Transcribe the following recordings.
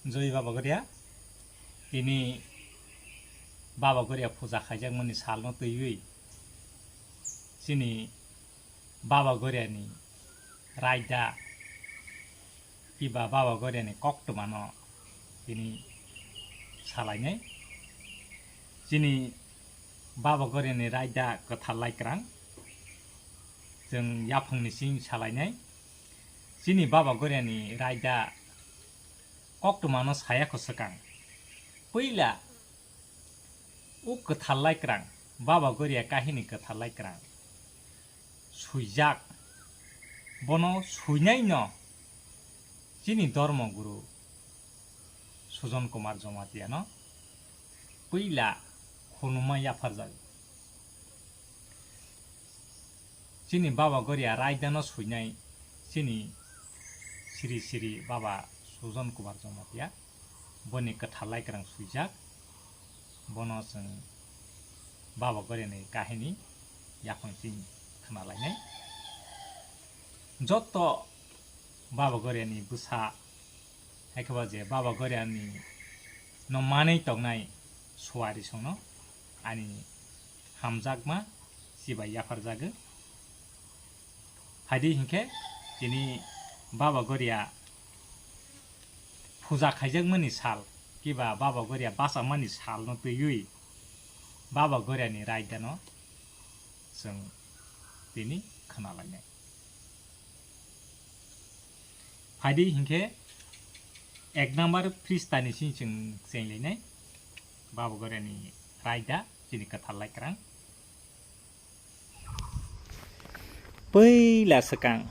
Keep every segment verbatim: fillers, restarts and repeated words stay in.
Joi Baba Goria, tini Baba Goria puja khaijakmani salno twiwi chini Baba Goriani raida kiba Baba Goriani koktwmano tini salainai. Chini Baba Goriani raida kwthar laikrang chwng yaphangni sing salainai. Chini Baba Goriani raida koktwmano saya kho swkang. Puila o kwthar laikrang, Baba Goria kahini kwthar laikrang swijak, bono swinaino chini dormo guru Sujon Kumar Jomatiano puila khunuma yapharjago. Chini Baba Goria raidano swinai chini siri siri Baba Sujon Kumar Jamatia, boni kwthar laikrang swijak, bono chwng Baba Goriani kahini yaphang chini khna lainai. Joto Baba Goriani bwsa, hai khe ba je Baba Goriani no manwi tongnai suari songno ani hamjakma chibai yapharjago. Phaidi hinkhe tini Baba Goria puja khaijakmani sal, kiba Baba Goria bachamani salno twiwi Baba Goriani raidano chwng tini khna lainai. Phaidi hinkhe ek number phristani sing chwng chenglainai Baba Goriani raida chini kwthar laikrang. Puila swkang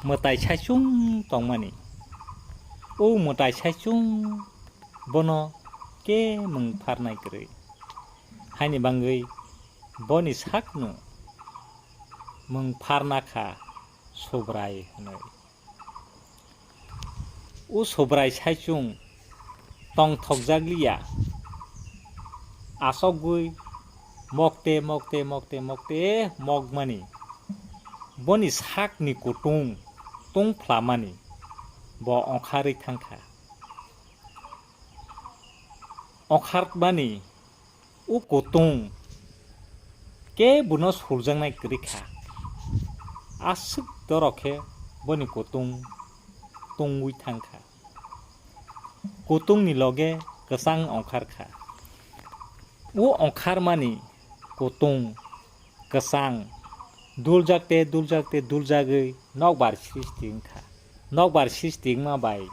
mwtai saichung tongmani. O mwtai saichung bono kemung pharnai kwrwi. Haini bangwi boni sakno mung pharna kha Subrai hwnwi. O Subrai saichung tongthokjakliya, achokgwi mokte, mokte, mokte, mokte mokmani, boni sakni kutung tungphlamani bo ongkharwi thangkha. Ongkharmani o kutung kebono suljaknai kwrwi kha. Aswk dorok khe boni kutung tungwi thang kha. Kutungni loge kwchang ongkhar kha. O ongkharmani kutung kwchang duljak te, duljak te, duljagwi nokbar srishti wngkha. Nokbar srishti wngma bai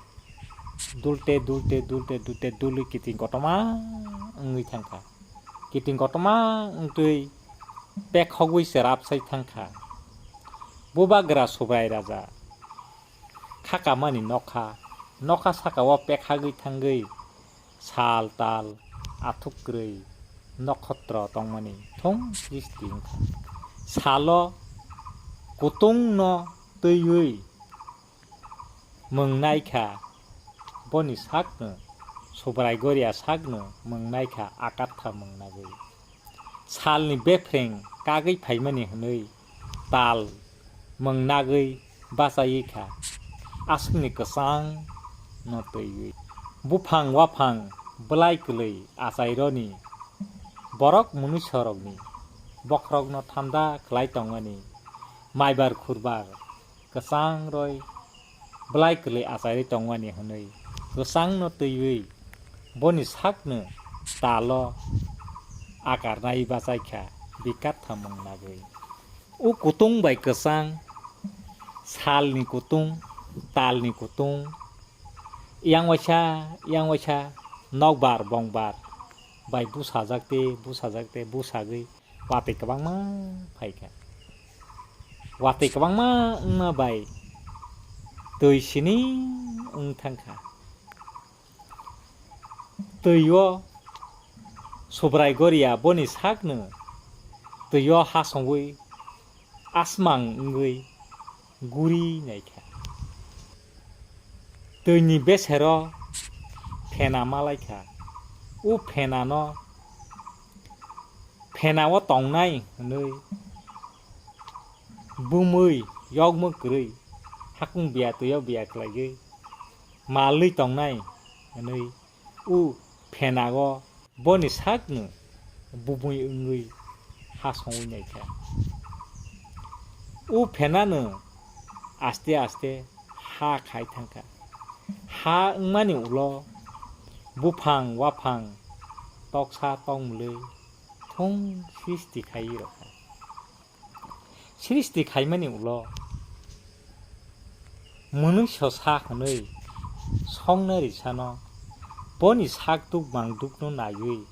dulte, dulte, dulte, dulte, dulwi kiting kotorma wngwi thangkha. Kiting kotorma wngtwi pekhogwi cherap sai thangkha. Bubagra Subrai Raja khakamani nokha, nokha sakao pekhagwi thangwi sal tal athuk kwrwi nokhotro tongmani thung srishti wngkha. Salo kutungno twiwi mwngnai kha, boni sakno, Subrai Goria sakno mwngnai kha akatha mwngnagwi. Salni bephreng kagwi phaimani hwnwi tal mwngnagwi bachaiwi kha, aswkni kwchang no twiwi. Buphang waphang bwlai kwlwi achaironi borok munuisorokni bokhorokno thanda khlai tongmani maibar khurbar kwchang roi bwlai kwlwi achairwi tongmani hwnwi kwchangno twiwi boni sakno talo akarnai bachai kha bikatha mwngnagwi. O kutung bai kwchang, salni kutung, talni kutung, yang waisa, yang waisa nokbar bongbar bai busajak te, busajak te, busagwi watwi kwbangma phaikha. Watwi kwbangma wngma bai twi sini wng thangkha. Twi o Subrai Goria boni sakno twi o hasongwi asmang wngwi guri naikha. Twini besero phena malaikha. O phenano phenao tongnai hwnwi bumwi yokmwk kwrwi hakung biya twi o biya khlaigwi malwi tongnai hwnwi u phenago boni sakno bubui wngwi ha songwi naikha. U phenano aste aste ha khai thangkha. Ha wngmani ulo buphang waphang toksa tongmwlwi thung sristi khaiwi rwkha. Sristi khaimani ulo mwnwi sosa hwnwi songnarisano boni sakduk mangdukno naiwi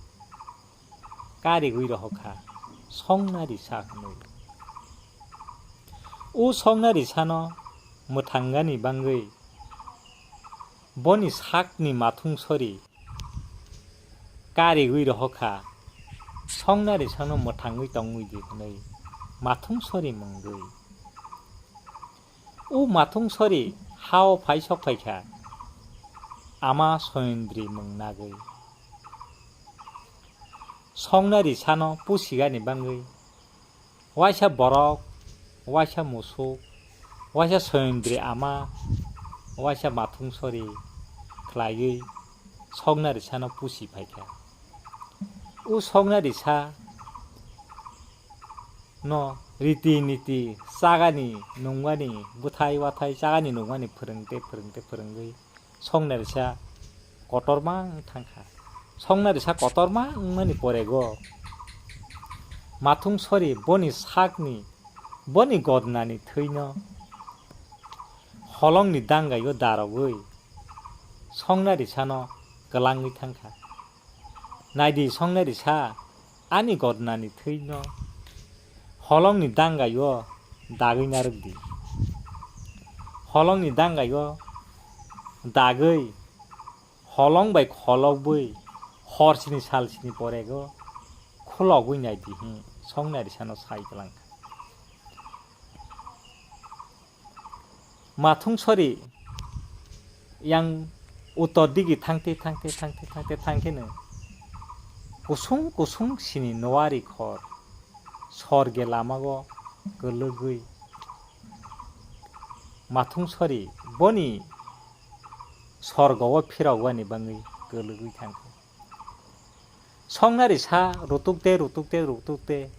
karigwi rohokha songnarisano. O songnarisano mwthangani bangwi boni sakni mathung sori karigwi rohokha songnarisano mwthangwi tongwi di hwnwi mathung sori mungwi. O mathung sori hao phai sok phaikha ama Soyondri mung nagwi. Songnarisano pusigani bangwi waisa borok, waisa musuk, waisa Soyondri ama, waisa mathung sori khlaiwi songnarisano pusi phaikha. O songnarisano riti niti chagani nungmani bwthai wathai chagani nungmani phwrwngte phwrwngte phwrwngwi songnairisa kotorma wng thangkha. Songnairisa kotorma wngmani porego mathung sori boni sakni, boni godnani thwino holongni dangaio darogwi songnarisano kwlangwi thangkha. Naidi songnairisa, ani godnani thwino holongni dangaio dagwi narwk di. Holongni dangaio dagwi, holong bai kholobwi, horsini salsini porego khulogwi naidi, hwnwi songnarisano sai kwlangkha. Mathung sori yang uttor digi thangte thangte thangte thangte thangkheno kusung kusung sini nowari khor sorge lamao kwlwgwi mathung sori boni sorgo o phirogwani bangwi kwlwgwi thangkha. Songnari sa rutukde rutukde rutukde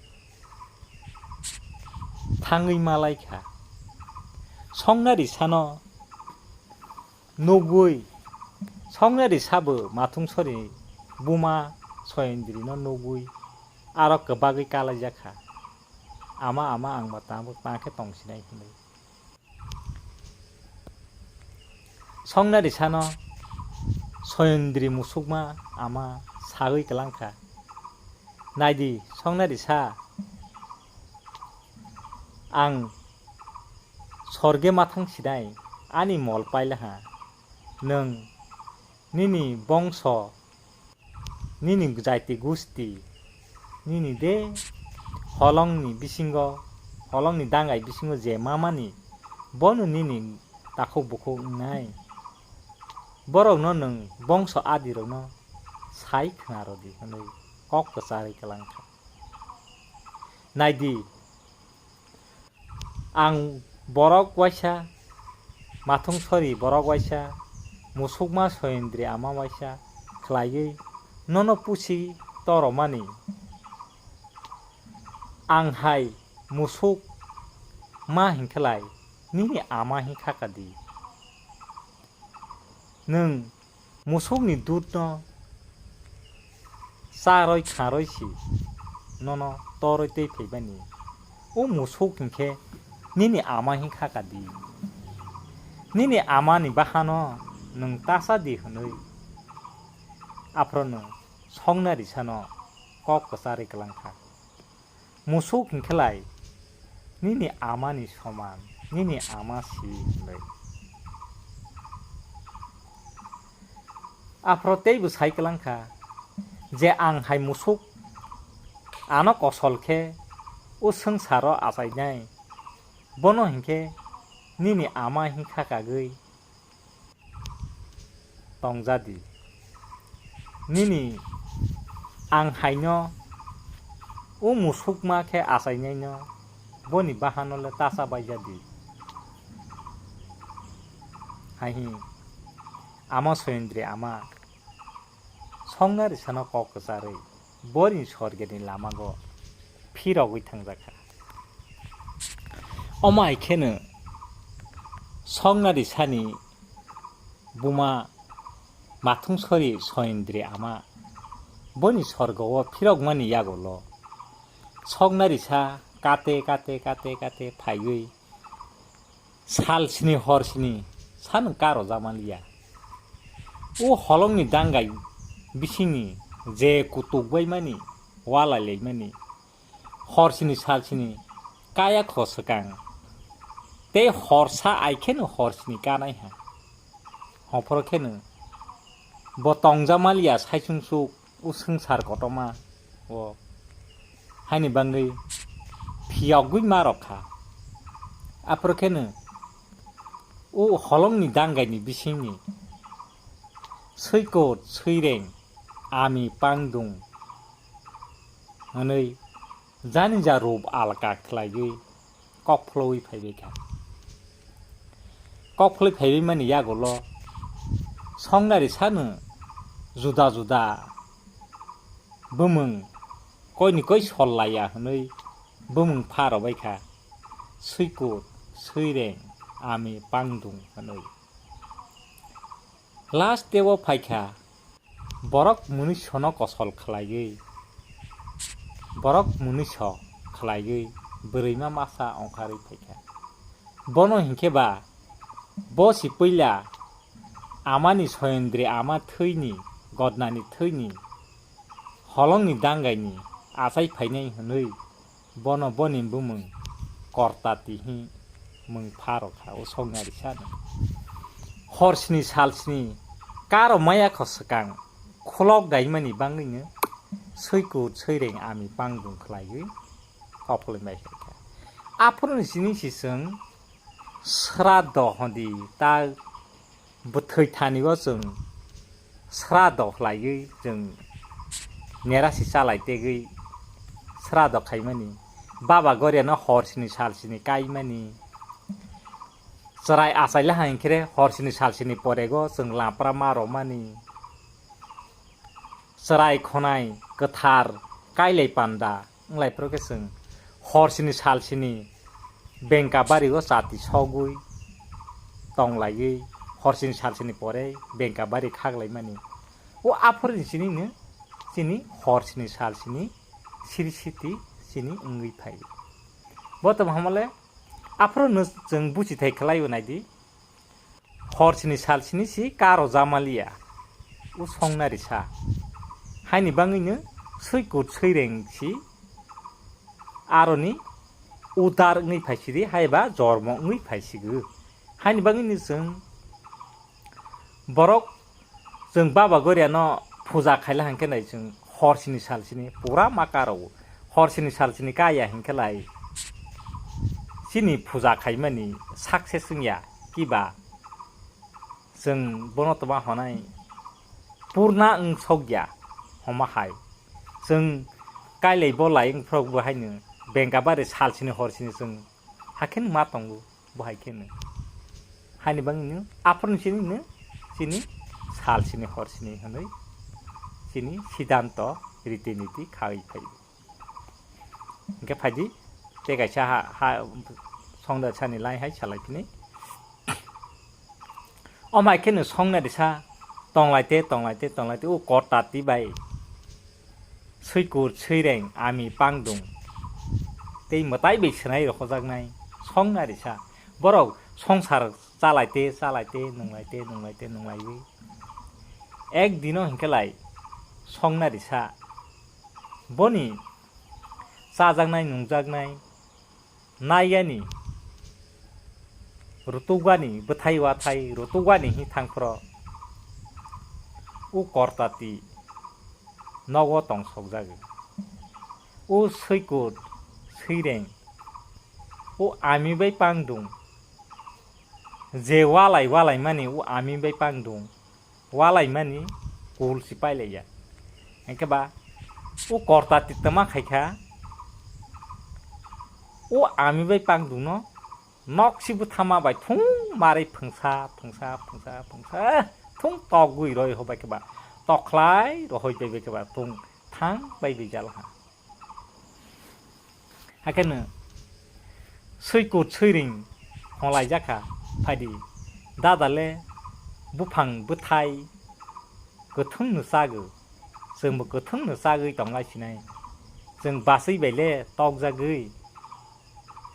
thangwi malaikha. Songnari sano nugwi, songnari sabo Mathungsori buma Soyendrino nugwi aro kwbagwi kalaijakha. Ama, ama, ang bo tamo tangkhe tongsinai hinwi. Songnari sano Soyendri musukma ama sagwi kwlangkha. Naidi, songnari sa, ang sorge mathang sinai ani mol pailaha. Nwng nini bongso, nini jaiti gusti, nini de holongni bisingo, holongni dangai bisingo je mamani, bono nini takhuk bukhuk wngnai. Borokno nwng bongso adirokno sai khwnarwdi hwnwi kok kwcharwi kwlangkha. Naidi, ang borok waisa, Mathungsori borok waisa, musukma Soyendri ama waisa khlaiwi nono pusi toromani. Ang hai musuk ma hinkhelai nini ama hinkha kadi. Nwng musukni dudno charwi kharwi si nono torwi twi phaibani. O musuk hinkhe nini ama hinkha kadi. Nini amani bahano nwng tasa di hwnwi aphrono songnari sano kok kwcharwi kwlangkha. Musuk hinkhelai nini amani soman, nini ama si hwnwi. Aphro teibo sai kwlangkha je ang hai musuk ano kosol khe o swngcharo achainai, bono hinkhe nini ama hinkha kagwi tongjadi. Nini ang haino o musukma khe achainaino boni bahano le tasa baijadi. Hai hi. ama Soyendri ama Songnari sano kok kwcharwi borini sorgeni lamago phirogwi thangjakha. Omo hai kheno Songnari sani buma Mathungsori Soyendri ama boni sorgo-o phirokmani yagulo Songnari sa kate kate kate kate phaiwi sal sini hor sini sanwng karo jamaliya. O holongni dangai bisingni je kutuk baimani, walai laimani, hor sini sal sini kaya kho swkang. Tei horsa ai kheno hor sini kanai ha. Hophoro kheno bo tongjamal ya saichung suk o swngchar kotorma o haini bangwi phiyogwi ma rok kha. Aphuru kheno o holongni dangaini bisingni swikot swireng ami pangdung hwnwi jani ja rup alka khlaiwi kok phulwi phaibai kha. Kok phulwi phaibai mani yagulo Songnari sano juda juda bumung koini koi sol laiya hwnwi bumung pha rwbai kha. Swikut, swireng, ami pangdung hwnwi. Last tebo phaikha borok mwnwisono kosol khlaiwi, borok mwnwiso khlaiwi bwrwima masa ongkharwi phaikha. Bono hinkhe ba bo si puila amani Soyendri ama thwini, godnani thwini, holongni dangaini achai phainai hwnwi bono boni bumung Kortati hi mung pha rok kha o Songnari sano. Hor sini sal sini karo maya kho swkang khulok daimani bangwino swikut swireng ami pangdung khlaiwi kok phulwi mai kha. Aphuruni sini si chwng sraddho hodi ta bwthwi thani o chwng sraddho khlaiwi chwng nerasi chalai tegwi sraddho khaimani. Baba Goriano hor sini sal sini kaimani. Chwrai achaila hai khe hor sini sal sini porego chwng lapra ma romani. Chwrai khonai kwthar kailai panda wnglaiphrokhe chwng hor sini sal sini bengka bari o chati sogwi tonglaiwi hor sini sal sini pore bengka bari khaklaimani. O aphuruni sinino chini hor sini sal sini siri siti chini wngwi phai. Bo tamo hamale aphuru no chwng buchithai khlaiwi naidi. Hor sini sal sini si karo jamaliya. O Songnari sa. Haini bangwino swikut swireng si aroni udar wngwi phaisidi haiba jormo wngwi phaisigo. Haini bangwino chwng borok chwng Baba Goriano puja khaila hangkhe nai chwng hor sini sal sini pura ma karo. Hor sini sal sini kaya hinkhe lai chini puja khaimani success wngya kiba chwng bono toma honai purna wng sokya homa hai. Chwng kailai bo lai wng phurok bo haino bengka bari sal sini hor sini chwng hakhe ma tongo bo hai kheno. Haini bangwino aphuruni sini no chini sal sini hor sini hwnwi chini siddhanto riti niti khawi phai. Hingke phaidi, tei kaisa ha, ha, Songnari sani lai hai salai phini. Omo hai kheno Songnari sa tonglai te, tonglai te, tonglai te, o Kortati bai. Swikur, swireng, ami pangdung. Tei mwtai bai swnai rokhojaknai Songnari sa. Borok songsar chalai te, chalai te, nunglai te, nunglai te, nunglaiwi. Ek dino hinkhe lai Songnari sa. Boni chajaknai, nungjaknai, naiyani, rutukgani, bwthai wathai, rutukgani hi thangphro, o Kortati nogo tongsokjago. O swikut, swireng, o ami bai pangdung, je walai walai mani o ami bai pangdung, walaimani kul si pailaiya. Hingke ba o Kortati tama khaikha, o ami bai pangdungno nok si bwthama bai thung marwi phungsa, phungsa, phungsa, phungsa, thung togwi roi hobai khe ba tokhlai rohoi bai bai khe ba thung thang bai bai jal ha. Hakhe no swi kut swi ring honglaijak kha, phaidi dada le buphang bwthai kwthwng no chago, chwngbo kwthwng no chagwi tonglai sinai, chwng bachwi bai le tokjagwi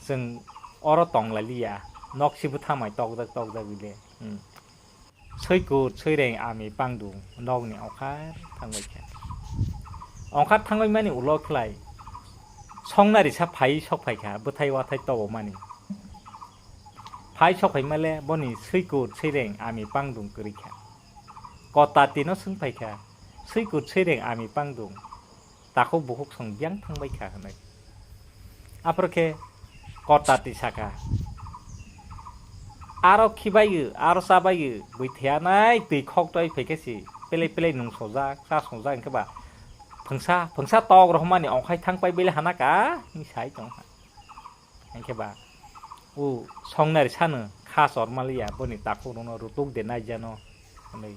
chwng oro tonglai liya, nok si bwthamai tokjak tokjagwi le. Hmm. Swi kut swi reng ami pangdung nokni ongkhar thangbai kha. Ongkhar thangbai mani ulo khlai songnari sa phai sok phai kha bwthai wathai tobo mani. Phai sok phai male boni swi kut swi reng ami pangdung kwrwi kha. Kota tino swng phai kha, swi kut swi reng ami pangdung. Takhuk bukhuk song biyang thangbai kha hwnwi. Aphuru khe kota twi sakha, "Aro khibai o, aro chabai o, bui thaya nai twi khok twi phai khe si, pelai pelai nung sojak, cha sojak, hwnkhe ba phwngsa, phwngsa tok rohormani ongkhai thang pai bele hana ka," hwnwi sai tong kha. Hwnkhe ba o songnari sano kha chorma liya, boni takhuk rokno rutuk de naijano hwnwi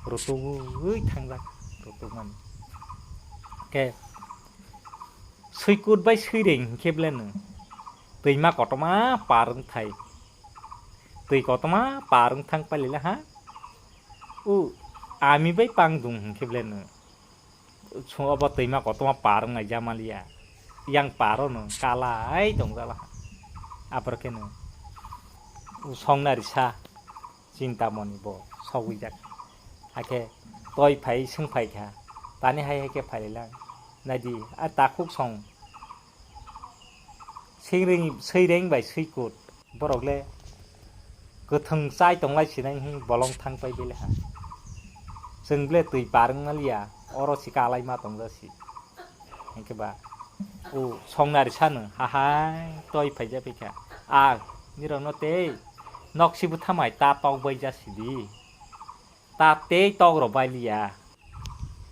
rutugwi thangjak, rutukmani. Khe swi kut bai swi reng hwnkhe beleno twima kotorma par wngthai, twi kotorma par wngthang pailila ha, o ami bai pangdung hwnkhe beleno. Chwng obo twima kotorma par wngnai jamaliya. Yang paro no kalai tongjala. Apor khe no songnari sa chintamoni bo sogwijak. Hakhe toi phai swng phai kha. Tani hai hai khe phailalang. Naidi a takhuk song. Swi reng, swi reng bai swi kut. Borok le kwthwng chai tonglai sinai hwn bolong thang pai bele ha. Chwng ble twi par wng maliya, oro si kalai ma tong jasi. Hwnkhe ba o songnari sano hahai toi phaija phaikha. A nirokno tei nok si bwthamai ta tok bai jasi di. Ta tei tok rok bai liya.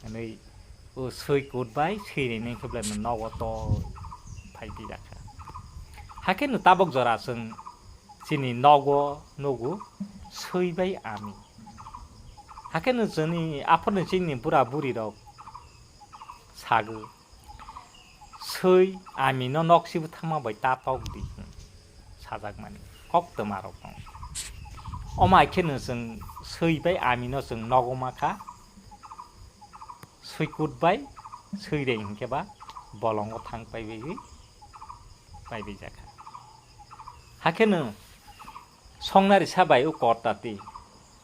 Hwnwi o swi kut bai swi rengni khe belai no nogo to phai di jakha. Hakhe no tabok jora chwng chini nogo nugo swi bai ami. Hakhe no chini aphurni chini bura buri rok sago. Swi ami no nok si bwtharma bai ta tok di hwn sajakmani koktwma rok tongo. Omo hai khe no chwng swi bai ami no chwng nogo ma kha, swi kut bai swi reng hwnkhe ba bolongo thang pai bai pai bai jakha. Hakhe no songnari sa bai o kor tati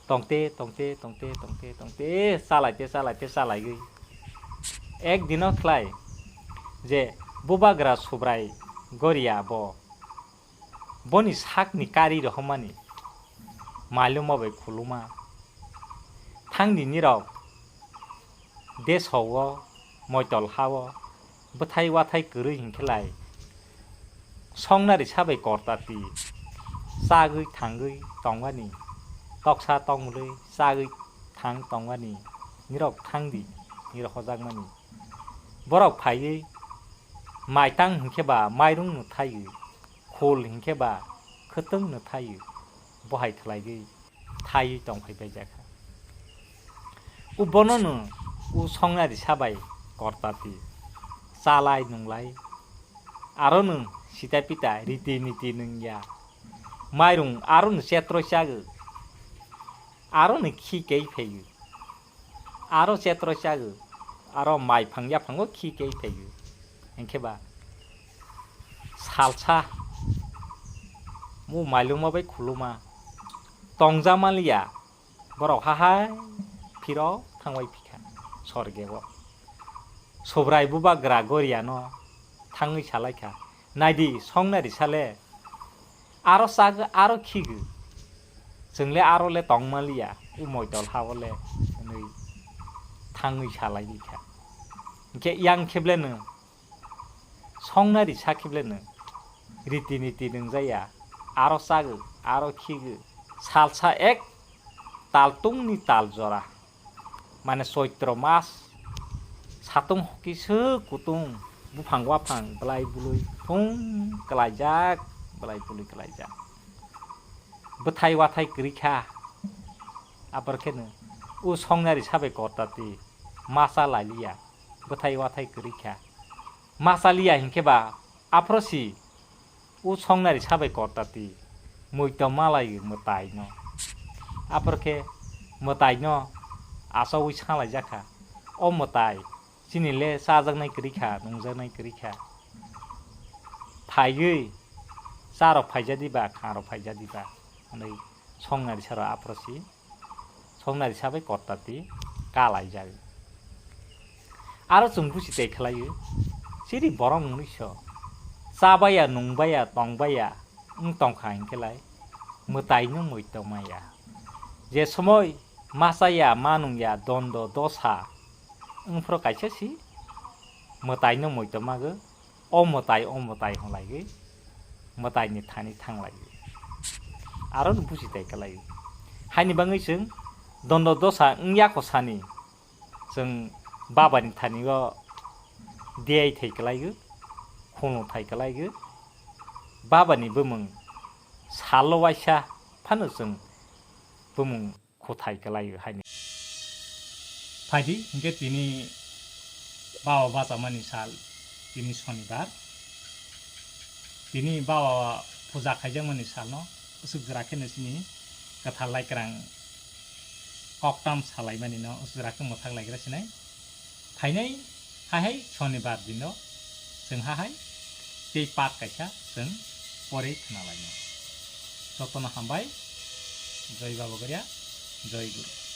tongte tongte tongte tongte tongte chalaite chalaite chalaiwi ek dino khlai je bubagra Subrai Goria bo boni sakni kari rohormani mailuma bai khuluma thangdi nirok. Deso o, moitol ha o, bwthai wathai kwrwi hwnkhe lai songnari sabai kortati chagwi thangwi tongmani, toksa tongmwlwi chagwi thang tongmani, nirok thangdi, nirok hojakmani. Borok phaiwi maitang hwnkhe ba mairung no thaiwi, khul hwnkhe ba khwtwng no thaiwi, bohai khlaiwi thaiwi tongphai bai jakha. O bono no o songnari sabai kortati chalai nunglai, aro no sita pita riti niti nungya, mairung aro no chetroi chago, aro no khi kei phaio, aro chetroi chago, aro mai phang yaphango khi kei phaio. Hwnkhe ba salsa mo mailuma bai khuluma tongja manliya, borok hahai phirok thangbai phikha sorgeo. Subrai bubagra Goriano thangwi salaikha, "Naidi, songnari sale, aro chago, aro khigo. Chwngle aro le tongmaliya, o moitol hao le," hwnwi thangwi salaiwi kha. Hwnkhe yang khebleno songnari sa khebleno riti niti nungjaya, aro chago, aro khigo, salsa ek taltungni tal jora, mane Choitro mas, satung hoki swk kutung, buphang waphang belai bului thung kwlaijak, belai bului kwlaijak. Bwthai wathai kwrwi kha, abor kheno O songnari sabai kortati masa lailiya, bwthai wathai kwrwi kha. Masa liya hinkhe ba aphro si o songnari sabai kortati muitom malai mwtaino. Aphro khe mwtaino achaui salaijak kha. O mwtai chini le chajaknai kwrwi kha, nungjaknai kwrwi kha. Phaiwi charok phaijadi ba, khangrok phaijadi ba hwnwi songnari saro aphro si songnari sabai kortati kalaijak. Aro chwng buchi tei khlaio, chiri borok mwnwiso chabaya, nungbaya, tongbaya wng tongkha hinkhe lai mwtaino muitom maya. Je somoi machaya, manungya, dondo, dosa wngphuru kaisa si mwtaino muitom mago, o mwtai, o mwtai hwnlaigwi mwtaini thani thanglaio. Aro no buchi tei kalaio. Haini bagwi chwng dondo dosa wngya kho sani chwng babani thani o diyai thai kalaio, khunu thai kalaio. Babani bumung salo waisa phano chwng bumung khuthai kalaio haini. Phaidi hinkhe tini bawa bachamani sal, tini sonibar. Tini bawa puja khaijakmani salno usuk jora kheno chini kwthar laikrang koktam salaimanino usuk jora khe mwthak laikra sinai. Phainai hahai sonibar dino chwng hahai tei pat kaisa chwng porwi khnalainai. Jotono hambai, Joi Baba Goria, Joi Guru.